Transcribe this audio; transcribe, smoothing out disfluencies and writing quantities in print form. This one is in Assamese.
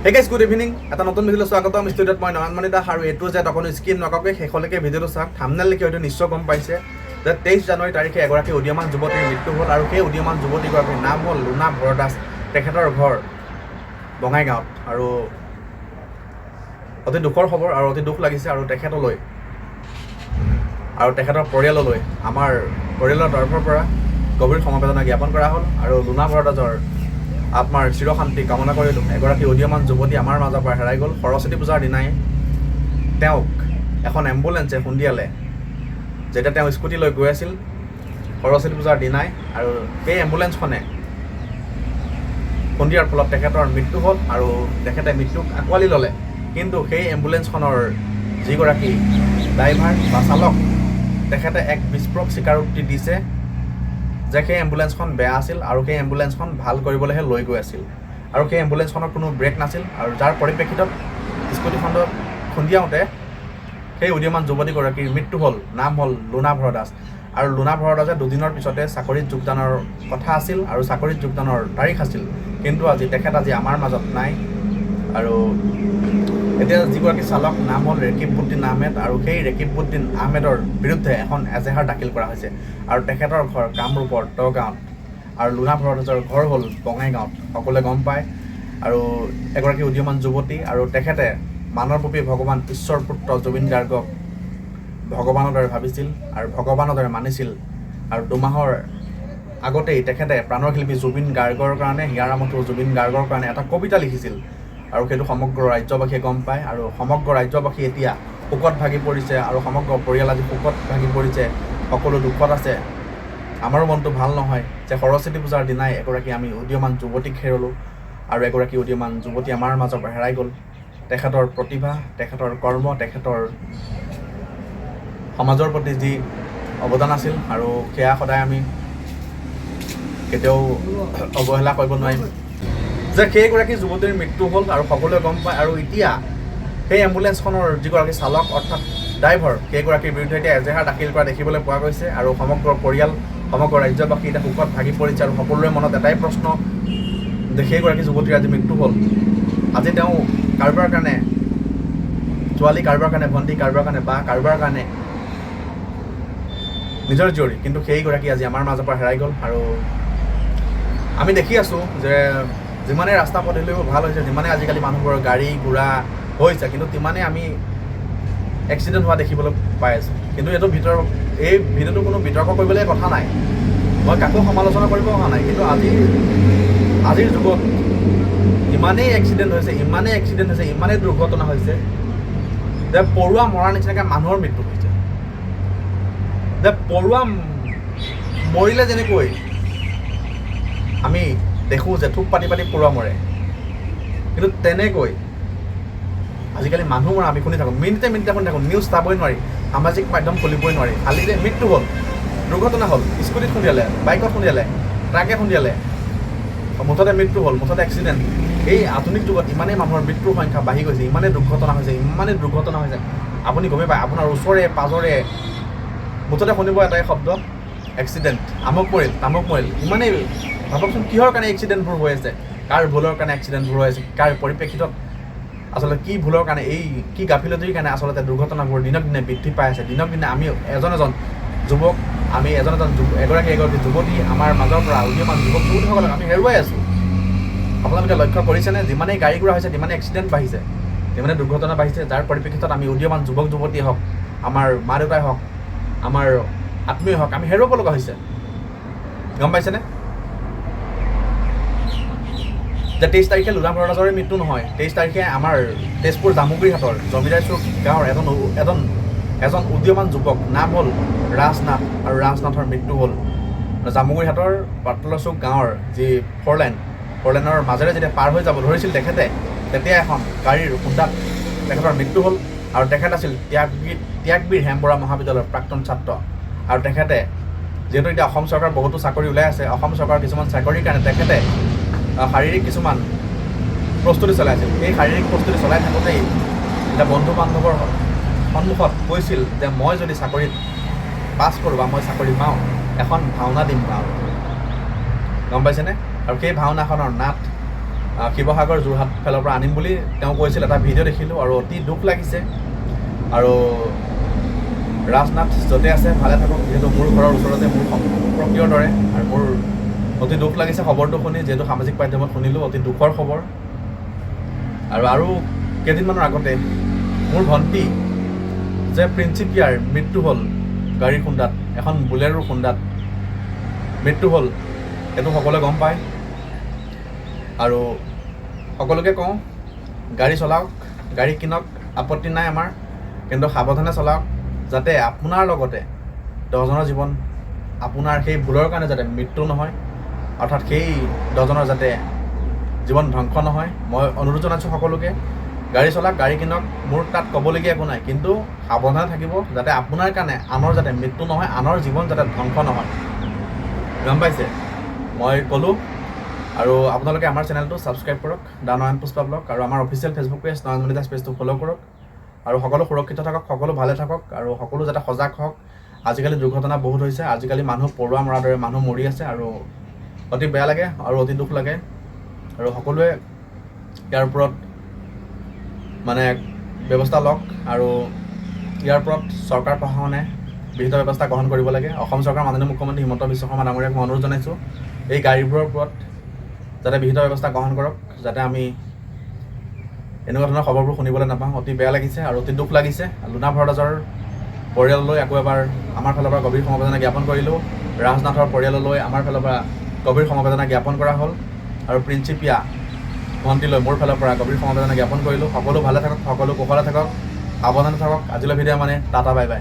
Hey guys, good evening. এটা নতুন ভিডিঅ'লৈ স্বাগতম। ষ্টুডিঅ'ত মই নয়নমণি দাস আৰু এইটো যে অকণো স্কিপ নকৰাকৈ শেষলৈকে ভিডিঅ'টো চাওক। থামনেল দেখি হয়তো নিশ্চয় গম পাইছে যে 23 জানুৱাৰী তাৰিখে এগৰাকী উদীয়মান যুৱতীৰ মৃত্যু হ'ল আৰু সেই উদীয়মান যুৱতীগৰাকীৰ নাম হ'ল লুনা ভৰদ্বাজ। তেখেতৰ ঘৰ বঙাইগাঁৱত আৰু অতি দুখৰ খবৰ আৰু অতি দুখ লাগিছে। আৰু তেখেতলৈ আৰু তেখেতৰ পৰিয়াললৈ আমাৰ পৰিয়ালৰ তৰফৰ পৰা গভীৰ সমবেদনা জ্ঞাপন কৰা হ'ল আৰু লুনা ভৰদ্বাজৰ আত্মাৰ চিৰশান্তি কামনা কৰিলোঁ। এগৰাকী উদীয়মান যুৱতী আমাৰ মাজৰ পৰা হেৰাই গ'ল। সৰস্বতী পূজাৰ দিনাই তেওঁক এখন এম্বুলেঞ্চে খুন্দিয়ালে, যেতিয়া তেওঁ স্কুটি লৈ গৈ আছিল সৰস্বতী পূজাৰ দিনাই। আৰু সেই এম্বুলেঞ্চখনে খুন্দিয়াৰ ফলত তেখেতৰ মৃত্যু হ'ল আৰু তেখেতে মৃত্যুক আঁকোৱালি ল'লে। কিন্তু সেই এম্বুলেঞ্চখনৰ যিগৰাকী ড্ৰাইভাৰ বা চালক, তেখেতে এক বিস্ফোৰক স্বীকাৰোক্তি দিছে যে সেই এম্বুলেঞ্চখন বেয়া আছিল আৰু সেই এম্বুলেঞ্চখন ভাল কৰিবলৈহে লৈ গৈ আছিল আৰু সেই এম্বুলেঞ্চখনৰ কোনো ব্ৰেক নাছিল আৰু যাৰ পৰিপ্ৰেক্ষিতত স্কুটিখনত খুন্দিয়াওঁতে সেই উদীয়মান যুৱতীগৰাকীৰ মৃত্যু হ'ল। নাম হ'ল লুনা ভৰদ্বাজ। আৰু লুনা ভৰদ্বাজে দুদিনৰ পিছতে চাকৰিত যোগদানৰ কথা আছিল আৰু চাকৰিত যোগদানৰ তাৰিখ আছিল। কিন্তু আজি তেখেত আজি আমাৰ মাজত নাই। আৰু এতিয়া যিগৰাকী চালক, নাম হ'ল ৰেকিবুদ্দিন আহমেদ আৰু সেই ৰেকিবুদ্দিন আহমেদৰ বিৰুদ্ধে এখন এজেহাৰ দাখিল কৰা হৈছে। আৰু তেখেতৰ ঘৰ কামৰূপৰ দগাঁৱত আৰু লুনা ভৰদ্বাজৰ ঘৰ হ'ল বঙাইগাঁৱত, সকলোৱে গম পায়। আৰু এগৰাকী উদীয়মান যুৱতী আৰু তেখেতে মানৱৰূপী ভগৱান ঈশ্বৰ পুত্ৰ জুবিন গাৰ্গক ভগৱানৰ দৰে ভাবিছিল আৰু ভগৱানৰ দৰে মানিছিল। আৰু 2 মাহৰ আগতেই তেখেতে প্ৰাণৰ শিল্পী জুবিন গাৰ্গৰ কাৰণে, হিয়াৰ আমঠু জুবিন গাৰ্গৰ কাৰণে এটা কবিতা লিখিছিল আৰু সেইটো সমগ্ৰ ৰাজ্যবাসীয়ে গম পায়। আৰু সমগ্ৰ ৰাজ্যবাসী এতিয়া শোকত ভাগি পৰিছে আৰু সমগ্ৰ পৰিয়াল আজি শোকত ভাগি পৰিছে, সকলো দুখত আছে। আমাৰো মনটো ভাল নহয় যে সৰস্বতী পূজাৰ দিনাই এগৰাকী আমি উদীয়মান যুৱতীক হেৰুৱালোঁ আৰু এগৰাকী উদীয়মান যুৱতী আমাৰ মাজৰ পৰা হেৰাই গ'ল। তেখেতৰ প্ৰতিভা, তেখেতৰ কৰ্ম, তেখেতৰ সমাজৰ প্ৰতি যি অৱদান আছিল আৰু সেয়া সদায় আমি কেতিয়াও অৱহেলা কৰিব নোৱাৰিম যে সেইগৰাকী যুৱতীৰ মৃত্যু হ'ল আৰু সকলোৱে গম পায়। আৰু এতিয়া সেই এম্বুলেঞ্চখনৰ যিগৰাকী চালক অৰ্থাৎ ড্ৰাইভাৰ, সেইগৰাকীৰ বিৰুদ্ধে এতিয়া এজেহাৰ দাখিল কৰা দেখিবলৈ পোৱা গৈছে। আৰু সমগ্ৰ পৰিয়াল, সমগ্ৰ ৰাজ্যবাসী এতিয়া শোকত ভাগি পৰিছে আৰু সকলোৰে মনত এটাই প্ৰশ্ন যে সেইগৰাকী যুৱতীৰ আজি মৃত্যু হ'ল। আজি তেওঁ কাৰোবাৰ কাৰণে ছোৱালী, কাৰোবাৰ কাৰণে ভণ্টি, কাৰোবাৰ কাৰণে বা, কাৰোবাৰ কাৰণে নিজৰ জীয়ৰী, কিন্তু সেইগৰাকী আজি আমাৰ মাজৰ পৰা হেৰাই গ'ল। আৰু আমি দেখি আছোঁ যে যিমানে ৰাস্তা পদূলিবোৰ ভাল হৈছে, যিমানে আজিকালি মানুহবোৰৰ গাড়ী ঘোঁৰা হৈছে, কিন্তু তিমানেই আমি এক্সিডেণ্ট হোৱা দেখিবলৈ পাই আছোঁ। কিন্তু এইটো ভিতৰত এই ভিডিঅ'টো কোনো বিতৰ্ক কৰিবলগীয়া কথা নাই, মই কাকো সমালোচনা কৰিব অহা নাই। কিন্তু আজিৰ যুগত ইমানেই এক্সিডেণ্ট হৈছে, ইমানেই এক্সিডেণ্ট হৈছে, ইমানেই দুৰ্ঘটনা হৈছে যে পৰুৱা মৰাৰ নিচিনাকৈ মানুহৰ মৃত্যু হৈছে। যে পৰুৱা মৰিলে যেনেকৈ আমি দেখোঁ যে থোপ পাতি পাতি পৰুৱা মৰে, কিন্তু তেনেকৈ আজিকালি মানুহ মৰা আমি শুনি থাকোঁ, মিনিটে মিনিটে শুনি থাকোঁ। নিউজ চাবই নোৱাৰি, সামাজিক মাধ্যম খুলিবই নোৱাৰি, খালি যে মৃত্যু হ'ল, দুৰ্ঘটনা হ'ল, স্কুটিত খুন্দিয়ালে, বাইকত খুন্দিয়ালে, ট্ৰাকে খুন্দিয়ালে, মুঠতে মৃত্যু হ'ল, মুঠতে এক্সিডেণ্ট। এই আধুনিক যুগত ইমানেই মানুহৰ মৃত্যুৰ সংখ্যা বাঢ়ি গৈছে, ইমানেই দুৰ্ঘটনা হৈছে, ইমানেই দুৰ্ঘটনা হৈছে, আপুনি গমেই পায়। আপোনাৰ ওচৰে পাজৰে মুঠতে শুনিব এটাই শব্দ, এক্সিডেণ্ট, আমুক মৰিল, তামুক মৰিল। ইমানেই ভাবকচোন, কিহৰ কাৰণে এক্সিডেণ্টবোৰ হৈ আছে? কাৰ ভুলৰ কাৰণে এক্সিডেণ্টবোৰ হৈ আছে? কাৰ পৰিপ্ৰেক্ষিতত আচলতে কি ভুলৰ কাৰণে, এই কি গাফিলতিৰ কাৰণে আচলতে দুৰ্ঘটনাবোৰ দিনক দিনে বৃদ্ধি পাই আছে? দিনক দিনে আমি এজন এজন যুৱক, আমি এজন এজন এগৰাকী এগৰাকী যুৱতী আমাৰ মাজৰ পৰা, উদীয়মান যুৱক যুৱতীসকলক আমি হেৰুৱাই আছোঁ। আপোনালোকে লক্ষ্য কৰিছেনে? যিমানেই গাড়ী ঘোঁৰা হৈছে, তিমানেই এক্সিডেণ্ট বাঢ়িছে, তিমানেই দুৰ্ঘটনা বাঢ়িছে, যাৰ পৰিপ্ৰেক্ষিতত আমি উদীয়মান যুৱক যুৱতী হওক, আমাৰ মা দেউতাই হওক, আমাৰ আত্মীয় হওক, আমি হেৰুৱাব লগা হৈছে। গম পাইছেনে যে 23 তাৰিখে লুনা ভৰদ্বাজৰে মৃত্যু নহয়, 23 তাৰিখে আমাৰ তেজপুৰ জামুগুৰিহাটৰ জমিদাৰ চুক গাঁৱৰ এজন এজন এজন উদীয়মান যুৱক, নাম হ'ল ৰাজনাথ আৰু ৰাজনাথৰ মৃত্যু হ'ল। জামুগুৰিহাটৰ পাতলচুক গাঁৱৰ যি ফ'ৰ লেন, ফ'ৰ লেনৰ মাজেৰে যেতিয়া পাৰ হৈ যাব ধৰিছিল তেখেতে, তেতিয়া এখন গাড়ীৰ খুন্দাত তেখেতৰ মৃত্যু হ'ল। আৰু তেখেত আছিল ত্যাগবীৰ হেম বৰা মহাবিদ্যালয়ৰ প্ৰাক্তন ছাত্ৰ। আৰু তেখেতে যিহেতু এতিয়া অসম চৰকাৰৰ বহুতো চাকৰি ওলাই আছে, অসম চৰকাৰৰ কিছুমান চাকৰিৰ কাৰণে তেখেতে শাৰীৰিক কিছুমান প্ৰস্তুতি চলাই আছিল। সেই শাৰীৰিক প্ৰস্তুতি চলাই থাকোঁতেই এতিয়া বন্ধু বান্ধৱৰ সন্মুখত কৈছিল যে মই যদি চাকৰিত পাছ কৰোঁ বা মই চাকৰি পাওঁ, এখন ভাওনা দিম গাঁৱত। গম পাইছেনে? আৰু সেই ভাওনাখনৰ নাট শিৱসাগৰ যোৰহাট ফালৰ পৰা আনিম বুলি তেওঁ কৈছিল। এটা ভিডিঅ' দেখিলোঁ আৰু অতি দুখ লাগিছে। আৰু ৰাজনাথ য'তে আছে ভালে থাকক, যিহেতু মোৰ ঘৰৰ ওচৰতে, মোৰ সম্পৰ্কীয়ৰ দৰে। আৰু মোৰ অতি দুখ লাগিছে খবৰটো শুনি, যিহেতু সামাজিক মাধ্যমত শুনিলোঁ, অতি দুখৰ খবৰ। আৰু আৰু কেইদিনমানৰ আগতে মোৰ ভণ্টি যে প্ৰিন্সিপিয়াৰ মৃত্যু হ'ল গাড়ীৰ খুন্দাত, এখন বুলেৰোৰ খুন্দাত মৃত্যু হ'ল, সেইটো সকলোৱে গম পায়। আৰু সকলোকে কওঁ, গাড়ী চলাওক, গাড়ী কিনক, আপত্তি নাই আমাৰ, কিন্তু সাৱধানে চলাওক, যাতে আপোনাৰ লগতে 10জনৰ জীৱন আপোনাৰ সেই ভুলৰ কাৰণে যাতে মৃত্যু নহয়, অৰ্থাৎ সেই 10জনৰ যাতে জীৱন ধ্বংস নহয়। মই অনুৰোধ জনাইছোঁ সকলোকে, গাড়ী চলাওক, গাড়ী কিনক, মোৰ তাত ক'বলগীয়া একো নাই, কিন্তু সাৱধানে থাকিব, যাতে আপোনাৰ কাৰণে আনৰ যাতে মৃত্যু নহয়, আনৰ জীৱন যাতে ধ্বংস নহয়। গম পাইছে, মই ক'লোঁ। আৰু আপোনালোকে আমাৰ চেনেলটো ছাবস্ক্ৰাইব কৰক, দা নয়ন পুষ্পা ব্লগ, আৰু আমাৰ official Facebook page Nayanmoni Das পেজটো ফ'ল' কৰক। আৰু সকলো সুৰক্ষিত থাকক, সকলো ভালে থাকক আৰু সকলো যাতে সজাগ হওক। আজিকালি দুৰ্ঘটনা বহুত হৈছে, আজিকালি মানুহ পৰুৱা মৰাৰ দৰে মানুহ মৰি আছে আৰু অতি বেয়া লাগে আৰু অতি দুখ লাগে। আৰু সকলোৱে ইয়াৰ ওপৰত মানে ব্যৱস্থা লওক আৰু ইয়াৰ ওপৰত চৰকাৰ প্ৰশাসনে বিহিত ব্যৱস্থা গ্ৰহণ কৰিব লাগে। অসম চৰকাৰৰ মাননীয় মুখ্যমন্ত্ৰী হিমন্ত বিশ্ব শৰ্মা ডাঙৰীয়াক মই অনুৰোধ জনাইছোঁ, এই গাড়ীবোৰৰ ওপৰত যাতে বিহিত ব্যৱস্থা গ্ৰহণ কৰক, যাতে আমি এনেকুৱা ধৰণৰ খবৰবোৰ শুনিবলৈ নাপাওঁ। অতি বেয়া লাগিছে আৰু অতি দুখ লাগিছে। লুনা ভৰদ্বাজৰ পৰিয়াললৈ আকৌ এবাৰ আমাৰ ফালৰ পৰা গভীৰ সমবেদনা জ্ঞাপন কৰিলোঁ। ৰাজনাথৰ পৰিয়াললৈ আমাৰ ফালৰ পৰা গভীৰ সমবেদনা জ্ঞাপন কৰা হ'ল আৰু প্ৰিন্সিপিয়া ভণ্টিলৈ মোৰ ফালৰ পৰা গভীৰ সমবেদনা জ্ঞাপন কৰিলোঁ। সকলো ভালে থাকক, সকলো কুশলে থাকক, সাৱধানে থাকক। আজিলৈ ভিডিঅ' মানে, টাটা, বাই বাই।